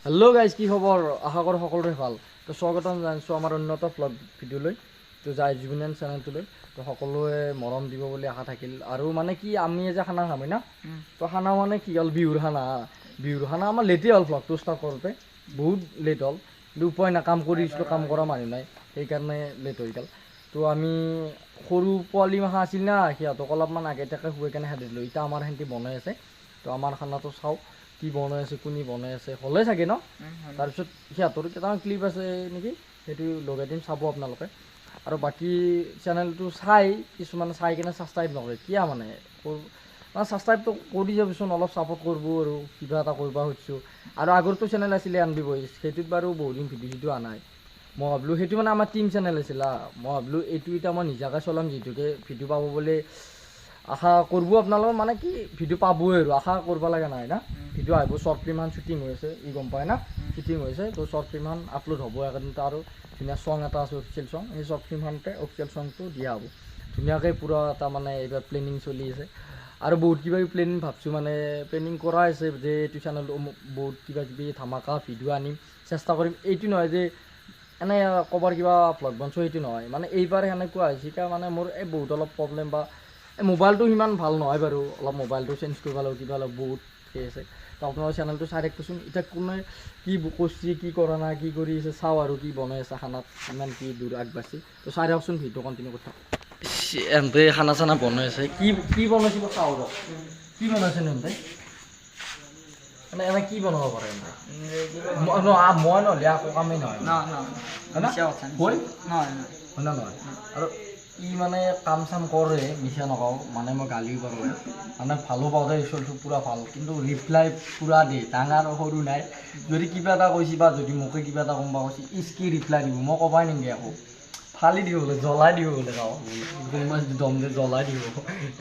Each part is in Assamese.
হেল্ল' গাইজ, কি খবৰ? আশা কৰোঁ সকলোৰে ভাল। তো স্বাগতম জনাইছোঁ আমাৰ অন্য এটা ভ্লগ ভিডিঅ'লৈ, তো যাই জীৱন চেনেলটোলৈ। তো সকলোৱে মৰম দিব বুলি আশা থাকিল। আৰু মানে কি, আমি যে খানা খাম না, তো খানা মানে কি হ'ল, বিহুৰ খানা। বিহুৰ খানা আমাৰ লেটেই হ'ল, ভ্লগটো ষ্টাৰ্ট কৰোঁতে বহুত লেট হ'ল। কিন্তু উপায় নাই, কাম কৰিছিলোঁ, কাম কৰা মানুহ নাই, সেইকাৰণে লেট হৈ গ'ল। তো আমি সৰু পোৱালি মাখা আছিল না, সিহঁতক অলপমান আগতীয়াকৈ শুৱাই কেনে খেদি দিলোঁ। এতিয়া আমাৰ সেহেঁতি বনাই আছে। তো আমাৰ খানাটো চাওঁ, কি বনাই আছে, কোনে বনাই আছে, হ'লে চাগে ন। তাৰপিছত সিহঁতৰ কেইটামান ক্লিপ আছে নেকি, সেইটো লগাই দিম, চাব আপোনালোকে। আৰু বাকী চেনেলটো চাই কিছুমানে চাই কিনে ছাবস্ক্ৰাইব নকৰে কিয়? মানে মানে ছাবস্ক্ৰাইবটো কৰি যাবচোন, অলপ ছাপোৰ্ট কৰিব আৰু কিবা এটা কৰিব খুজিছোঁ। আৰু আগৰটো চেনেল আছিলে এন বি বইজ, সেইটোত বাৰু বহুত দিন ভিডিঅ' চিডিঅ' অহা নাই। মই ভাবিলোঁ সেইটো মানে আমাৰ টিম চেনেল আছিল। মই ভাবিলোঁ এইটো এতিয়া মই নিজাকৈ চলাম, যিহেতুকে ভিডিঅ' পাব বুলি আশা কৰিব আপোনালোকৰ, মানে কি ভিডিঅ' পাবই আৰু আশা কৰিব লগা নাই না। ভিডিঅ' আহিব, শ্বৰ্ট ফিল্মখন শ্বুটিং হৈ আছে, ই গম পায় না, শ্বুটিং হৈছে। তো শ্বৰ্ট ফিল্মখন আপলোড হ'ব একেদিনতে। আৰু ধুনীয়া ছং এটা আছে, অফিচিয়েল ছং, সেই শ্বৰ্ট ফিল্মখনতে অফিচিয়েল ছংটো দিয়া হ'ব ধুনীয়াকৈ। পূৰা এটা মানে এইবাৰ প্লেনিং চলি আছে আৰু বহুত কিবা কিবি প্লেনিং ভাবছোঁ, মানে প্লেনিং কৰা আছে যে এইটো চেনেলটো বহুত কিবা কিবি ধামাকা ভিডিঅ' আনিম, চেষ্টা কৰিম। এইটো নহয় যে এনে ক'বাৰ কিবা ভ্লগ বনছোঁ, সেইটো নহয়। মানে এইবাৰ সেনেকুৱা হৈছে এতিয়া, মানে মোৰ এই বহুত অলপ প্ৰব্লেম বা এই মোবাইলটো সিমান ভাল নহয় বাৰু, অলপ মোবাইলটো চেঞ্জ কৰিব লাগিব, কিবা অলপ বহুত সেই আছে। তো আপোনালোকৰ চেনেলটো চাই থাকিবচোন। এতিয়া কোনে কি কৰছি, কি কৰা নাই, কি কৰি আছে চাওঁ, আৰু কি বনাই আছে খানাত, ইমান কি দূৰ আগবাঢ়িছে। তো চাই থাকচোন, ভিডিঅ' কণ্টিনিউ কৰি থাকক। এহঁতে খানা চানা বনাই আছে, কি কি বনাইছে বা চাওঁ ৰ। কি বনাইছে নো এহঁতে? মানে এনে কি বনাব পাৰে এহঁতে? মই নহ'লে একো কামেই নহয়, হয় না? হয়। হয় না নহয়? আৰু ই মানে কাম চাম কৰে, মিছা নকওঁ, মানে মই গালিও পাৰোঁ, মানে ভালো পাওঁ দেই, ছোৱালীটো পূৰা ভাল। কিন্তু ৰিপ্লাই পূৰা দিয়ে, ডাঙৰ সৰু নাই। যদি কিবা এটা কৈছি বা যদি মোকে কিবা এটা ক'ম বা কৈছি, ইচকি ৰিপ্লাই দিব, মই ক'বাই নিদিয়ে একো। ফালি দিব বোলে, জ্বলাই দিব বোলে, গাঁও কোনোবা যদি দম দিয়ে জ্বলাই দিব,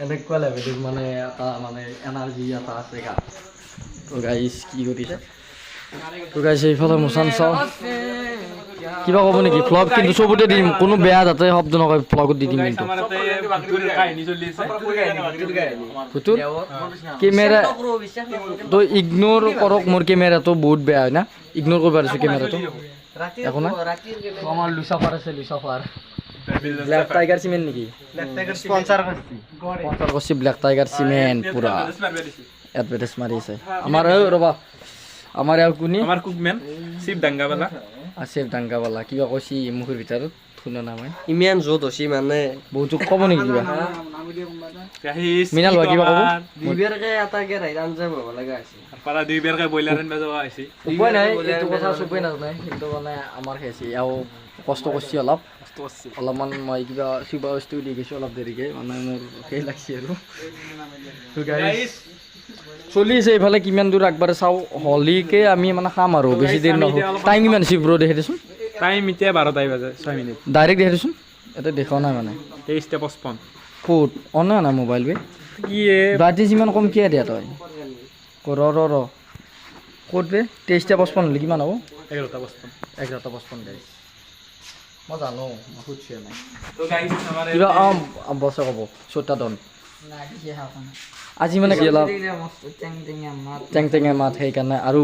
এনেকুৱা লেভেলৰ মানে এটা মানে এনাৰ্জি এটা আছে গাত। তো গাইজ, কি কৰিছে? তো গাইজ, এইফালে মোচান চাওঁ, কিবা ক'ব নেকি? ভ্লগ কিন্তু চবতে দিম, কোনো বেয়া যাতে শব্দ নকয়, ভ্লগত দি দিম কিন্তু। আমাৰ ইয়াতে ভুতুৰ কাহিনী চলি আছে। ভুতুৰ কেমেৰা তো ইগনোৰ কৰক, মোৰ কেমেৰাটো বহুত বেয়া হয় না, ইগনোৰ কৰিব পাৰিছোঁ কেমেৰাটো, একো নাই। তো আমাৰ লুচাফাৰ আছে, লুচাফাৰ ব্লেক টাইগাৰ চিমেণ্ট নেকি? স্পন্সাৰ কৰছি। স্পনচাৰ কৰিছে ব্লেক টাইগাৰ চিমেণ্ট, পুৰা এডভাৰটাইজ মাৰি আছে আমাৰ। ঐ ৰ'বা, আমাৰ ইয়াৰ কোনি? আমাৰ কুকমেন শিৱ ডাঙ্গাবালা। আছে ডাঙ্গাবালা, কিবা কৈছি মুখৰ ভিতৰত, শুনা নাই মই। ইমান য'ত হৈছে মানে। বহুত ক'ব নেকি কিবা? গাইছ। মৃণাল ভাই, কিবা ক'ব? দুইবাৰকে এটাকে ৰাইট আঞ্জা বনাব লগা হৈছে। পাৰা দুইবাৰকে ব্ৰইলাৰ আনিব যোৱা হৈছে। উপায় নাই, এইটো কথা চবেই নাজানে, কিন্তু মানে আমাৰ খেছি আৰু কষ্ট কৰিছে অলপ। কষ্ট কৰিছে। অলপমান মই কিবা চুবা বস্তু দি গৈছোঁ অলপ দেৰিকৈ, মানে মোৰ সেই লাগছে আৰু। তো গাইজ, চলি আছে এইফালে, কিমান দূৰ আগবাঢ়ে চাওঁ। হলিকে আমি মানে খাম আৰু বেছি দেৰি নহয়। টাইম কিমান হৈছে ব্ৰ, দেখাই দেচোন। টাইম এতিয়া 12টাই বাজে 6 মিনিট। ডাইৰেক্ট দেখাই দেচোন, ইয়াতে দেখুওৱা নাই মানে। 23টা 55। ক'ত অনা নাই মোবাইল বে? কি? ব্ৰাইটনেছ ইমান কম কিয় দিয়া তই? ৰ ৰ ৰ, ক'ত বে? 23টা 55 হ'লে কিমান হ'ব? 11টা 55। 11টা 55। গাইজ, মই জানো, মই সুধছোৱে নাই। তো গাইছ, আমাৰ কিবা অঁ বছে ক'ব চৈতা ডন আজি মানে কি অলপ টেং টেঙা মাত, সেইকাৰণে আৰু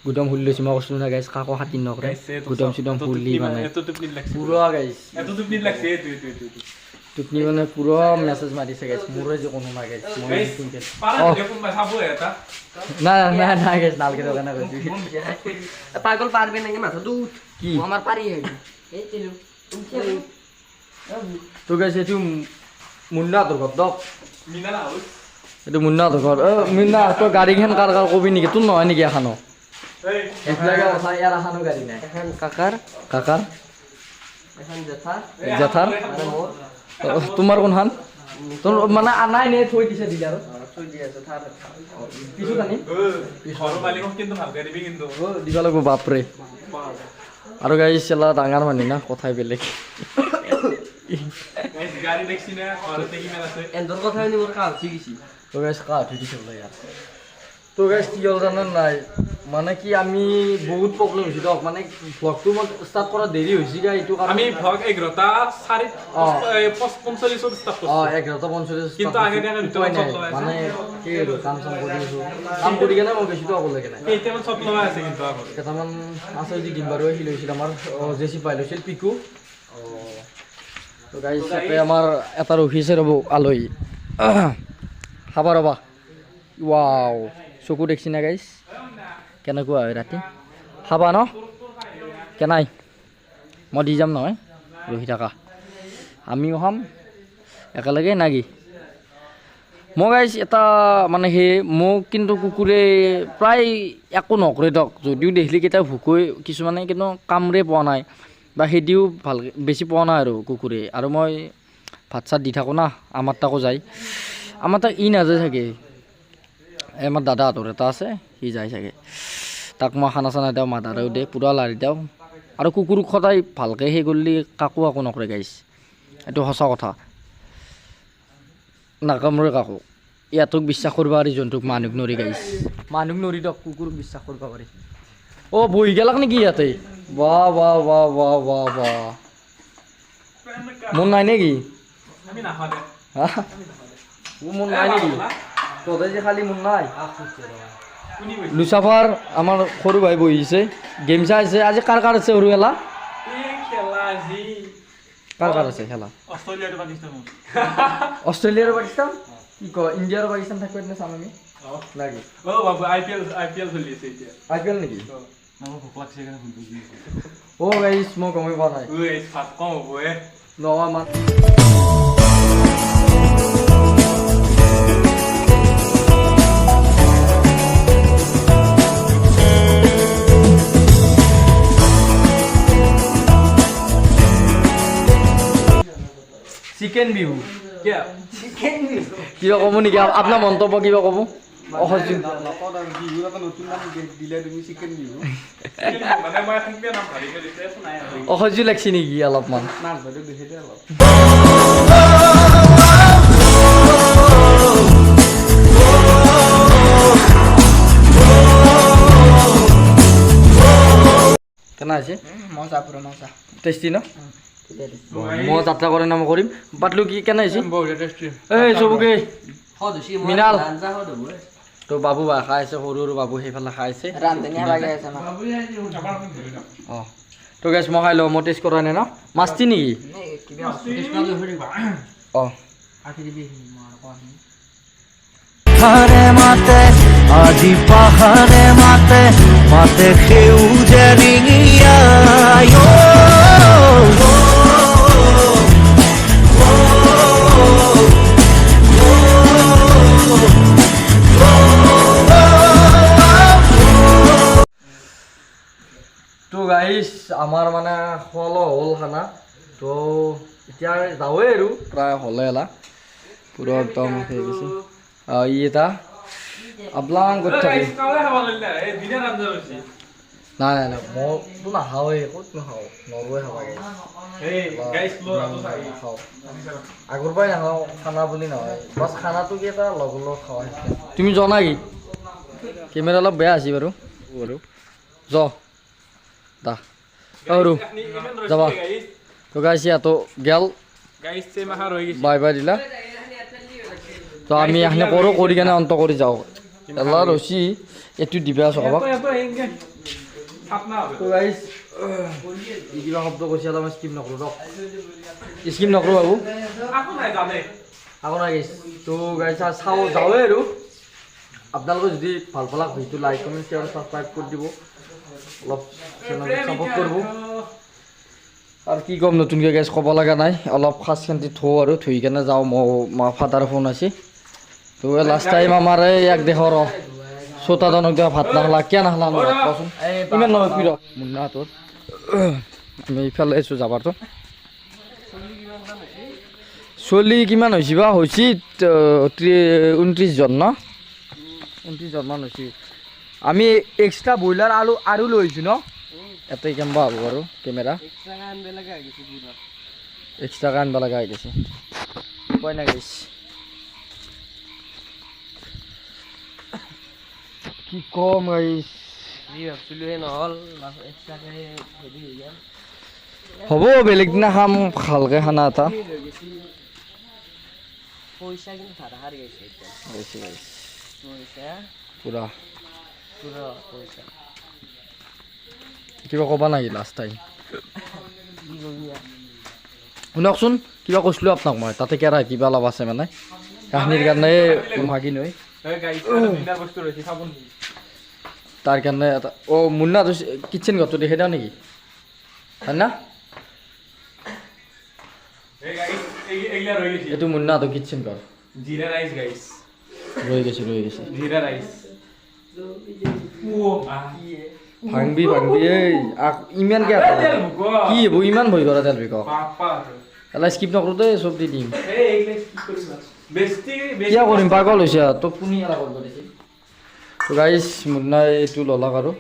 গুদাম খুলি লৈছোঁ। মই কৈছিলোঁ না গাইজ, কাকো খাতিৰ নকৰে, গুদাম চুদাম খুলি মানে এত টোপনি লাগছে। পুৰা গাইজ। এত টোপনি লাগছে, এইটো এইটো এইটো এইটো। টোপনি মানে পুৰা মেছেজ মাৰিছে গাইজ, মোৰে যে কোনো নাই গাইজ, মই গাইজ, পাৰা অঁ দিলে কোনোবা চাব এটা। নাই নাই নাই গাইজ, নালগে, দোকানে কৈছোঁ। পাগল, পারবে নাকি মাথাটো উঠ। কি? আমার পারি এই তিলু। তো গাইজ, এইটো মুন্নাহঁতৰ ঘৰ দক। মৃণাল হাউচ। এইটো মুন্নাহঁতৰ ঘৰ। অ মুন্না, তই গাড়ীখন কাৰ কাৰ কবি নেকি? তোৰ নহয় নেকি এখনো? এই। এইবিলাকে কথা, ইয়াৰ এখনো গাড়ী নাই। এখন কাকাৰ। কাকাৰ। এখন জেঠাৰ। জেঠাৰ। মানে মোৰ। অ, তোমাৰ কোনখন? তোৰ মানে আনাই নে থৈ দিছে ডিলাৰত? থৈ দি আছে থাৰ। পিছত আনিম। ঘৰৰ মালিকক কিন্তু ভালকে দিবি কিন্তু। অ, দিব লাগিব বাপৰে। আৰু গাড়ী চেলা ডাঙৰ মানুহ না, কথাই বেলেগ। গাইছ, গাড়ী দেখছি না, ঘৰতে কিমান আছে। এন্দৰ কথা শুনি মোৰ কাহ উঠি গৈছি। তো গাইছ, কাহ উঠি দিছে বোলে ইয়াত। তো গাইজ কি হ'ল জানা নাই, মানে কি আমি বহুত প্ৰব্লেম হৈছে দিয়ক, মানে ভ্লগটো মই ষ্টাৰ্ট কৰা দেৰি হৈছে গা, এইটো কাৰণে আমি ভ্লগ 11:45 ষ্টাৰ্ট কৰিছোঁ। 11:45 কিন্তু আগে আগে উপায় নাই, মানে কি আৰু কাম চাম কৰি আছোঁ, কাম কৰি কেনে মই গৈছিলোঁ অকলে কেনে। কেইটামান চব লগাই আছে কিন্তু আগত কেইটামান আছে যি দিম বাৰু, সি লৈছিল আমাৰ জে চি পাই লৈছিল পিকু। তো গাইজ ইয়াতে আমাৰ এটা ৰখিছে ৰ'ব আলহী, খাবা ৰ'বা। ৱাও চকু দেখছি না গাইজ কেনেকুৱা হয় ৰাতি খাবা ন কেনাই, মই দি যাম নহয়, ৰখি থাকা, আমিও খাম একেলগে নাকি। মই গাইজ এটা মানে সেই মোক কিন্তু কুকুৰে প্ৰায় একো নকৰে দিয়ক, যদিও দেখিলে কেতিয়াবা ভুকৈ কিছুমানে, কিন্তু কামৰে পোৱা নাই বা সেইদিও ভালকৈ বেছি পোৱা নাই আৰু কুকুৰে। আৰু মই ভাত চাত দি থাকোঁ না, আমাৰ তাকো যায়, আমাৰ তাক ই নাযায় চাগে, এই আমাৰ দাদাহঁতৰ এটা আছে সি যায় চাগে, তাক মই খানা চানা দিওঁ, মাদাৰেও দিয়ে, পূৰা লাৰি দিওঁ। আৰু কুকুৰক সদায় ভালকৈ সেই কৰিলে কাকো একো নকৰে গাইজ, এইটো সঁচা কথা, নাকামৰে কাকো। ইয়াতক বিশ্বাস কৰিব পাৰি জন্তুক, মানুহক নৰি গাইজ, মানুহক নৰি দিয়ক, কুকুৰক বিশ্বাস কৰিব পাৰি। অ' বহি গেলাক নেকি ইয়াতে? বাহ বাহ বাহ বাহ বাহ বাহ, মন নাই নেকি? হা মন নাই নেকি? তহঁতে যে খালি মন নাই। লুচাফাৰ আমাৰ সৰু ভাই বহিছে, গেম চাই আছে। আজি কাৰ কাৰ আছে সৰু খেলা? কাৰ কাৰ আছে খেলা? অষ্ট্ৰেলিয়া আৰু পাকিস্তান। অষ্ট্ৰেলিয়া আৰু পাকিস্তান? কি কয়, ইণ্ডিয়া আৰু পাকিস্তান থাকিব নে চাম আমি? লাগে। অ বাবু আই পি এল চলি আছে এতিয়া। আই পি এল নেকি? মোৰ ভোক লাগছে সেইকাৰণে ফোন কৰি আছো। অ গাইজ মই গমেই পোৱা নাই। ঐ ভাত কম হ'ব এ। নহয় মান চিকেন বিহু কিবা ক'ব নেকি? আপোনাৰ মন্তব্য কিবা ক'ব? অসহ্য লাগছে নেকি অলপমান? কেনে হৈছে? মজা, পুৰা মজা, টেষ্টি ন? মই যাত্ৰা কৰে নাম কৰিম। পাতলো কি কেনে হৈছে? এই চবকে মৃণাল তো বাবু ভাই খাই আছে, সৰু সৰু বাবু সেইফালে খাই আছে। অঁ তো গাইজ মই খাই লওঁ, মই টেষ্ট কৰা নাই ন। মাছটি নেকি? অঁ মাতে আজি পাহাৰে মাতে মাতে সেউজে ৰিঙিয়াই। তো গাইজ আমাৰ মানে খোৱা লোৱা হ'ল খানা, তো এতিয়া যাওঁৱেই আৰু প্ৰায় হ'লে এলা পুৰা একদম হৈ গৈছে। ই এটা আপলাং কৰি থাকে। নাই নাই নাই, মইতো নাখাওঁৱেই, ক'ত নাখাওঁ, নৰোৱে খাব নাখাওঁ, আগৰ পৰাই নাখাওঁ খানা বুলি নহয়, বাছ খানাটো কি এটা লগৰ লগত খোৱা। তুমি যোৱা নাই কি? কেমেৰা অলপ বেয়া আছে বাৰু, বাৰু য দা আৰু যাবা। তো গাইছ ইয়াতো গেল বাই বাই দিলা। তো আমি এখানে কৰোঁ, কৰি কেনে অন্ত কৰি যাওঁ। এলা ৰছী এইটো দিবা আছোঁ কাৰোবাক। তো গাইছ কিবা শব্দ কৈছে, অলপ স্কিপ নকৰোঁ ৰখ, স্কিপ নকৰোঁ বাবু, আকৌ নাই গাইছ। তো গাইছ চাওঁ যাওঁৱেই আৰু। আপোনালোকে যদি ভাল পালাক ভিডিঅ'টো লাইক কমেণ্ট শ্বেয়াৰ ছাবস্ক্ৰাইব কৰি দিব, অলপ চেনেলটো ছাপোৰ্ট কৰিব। আৰু কি ক'ম নতুনকৈ গাইছ ক'ব লগা নাই, অলপ সাজ খান্দি থওঁ আৰু ধুই কেনে যাওঁ। মই ফাদাৰ ফোন আছে। তো লাষ্ট টাইম আমাৰ এই এক দেশৰ শ্ৰোতাজনক দিয়া ভাত নাখলা, কিয় নাখলা কচোন? ইমান নহয় প্ৰিয় মুন্না তোৰ। আমি ইফালে আছোঁ যাবাৰটো। চলি কিমান হৈছে বা? হৈছে 29জন ন? 29জনমান হৈছে। আমি এক্সট্ৰা ব্ৰইলাৰ আলু আৰু লৈ আহিছোঁ ন? ইয়াতে কেম্বা হ'ব বাৰু কেমেৰা এক্সট্ৰাকৈ আনিব লগা হৈ গৈছে, উপায় নাই গৈছে। কি কম গাইছ। যি ভাবছিলো সেই নহ'ল, এক্সট্ৰাকে হেৰি হৈ গ'ল। হ'ব, বেলেগ দিনা খাম ভালকে খানা এটা। পইচা কিন্তু ধাৰাসাৰ গৈছে এতিয়া। গৈছে গাইছ। পইচা। পুৰা। পুৰা পইচা। কিবা ক'বা নেকি লাষ্ট টাইম? কি কৰিবি আৰু? শুনকচোন, কিবা কৈছিলোঁ আপোনাক মই, তাতে কেৰা কিবা অলপ আছে, মানে কাহিনীৰ কাৰণে ভাগি নৈ। গাইছ, বস্তু ৰৈছে, খাব নেকি? তাৰ কাৰণে এটা। অ' মুন্না, কিটচেন ঘৰটো দেখাই দিওঁ নেকি, হয় না? এই গাইছ, এইগিলা ৰৈ গৈছে। এইটো মুন্নাটো কিটচেন ঘৰ। জিৰা ৰাইচ গাইছ। ৰৈ গৈছে, ৰৈ গৈছে। জিৰা ৰাইচ। ভাংবি ভাংবি, এই ইমানকে কি হ'ব? ইমান ভয় কৰা তেল বিকক। বাপা। এলা স্কিপ নকৰোঁ দেই, চব দি দিম। এই এইগিলা কি কৰিবা? বেছি। কিয় কৰিম? পাগল হৈছে। তোক কোনে এলা কৰিব দিছিল? তো গাইছ, মুন্নাই এইটো ল'লাক আৰু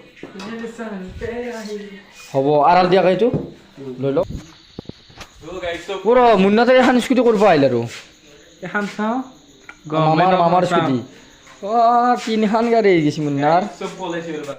হ'ব, আৰাল দিয়াক, এইটো লৈ লওক। পুৰ মুন্নাতে এখন স্কুটি কৰিব আহিল আৰু। এখন চাওঁ। মামাৰ স্কুটি। অ', তিনিখন গাড়ী আহি গৈছে মুন্নাৰ। চব পলাইছে ৰ'বা।